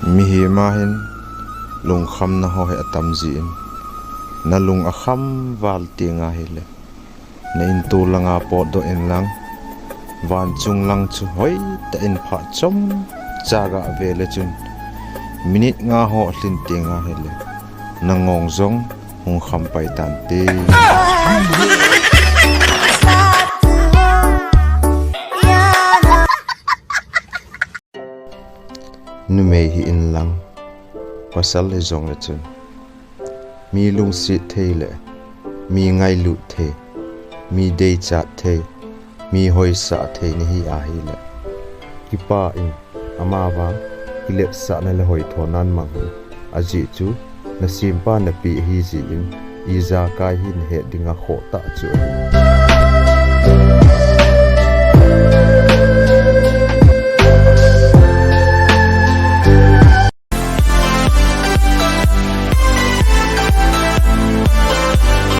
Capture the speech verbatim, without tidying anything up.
Mihem a hin lungkhamna ho hi atam jin, nalung akham val teng ahile, na in tol langa potdoh inlang, vanchung lang chu hoitah in phachomcha gave le chun, minute nga ho alhin teng ahile, nangong jong hung kham pai tante. Numei hi inlang, pasal hijongle chun, mi lungset thei le mi ngailut thei, mi deichat thei, mi hoisah thei nahi ahile, kipah in, amavang kiletsahna le hoithona namang un. Ajeh chu nasempa napeh ahi jeh in, ijakai hi nahet dinga khohtah chu ahi.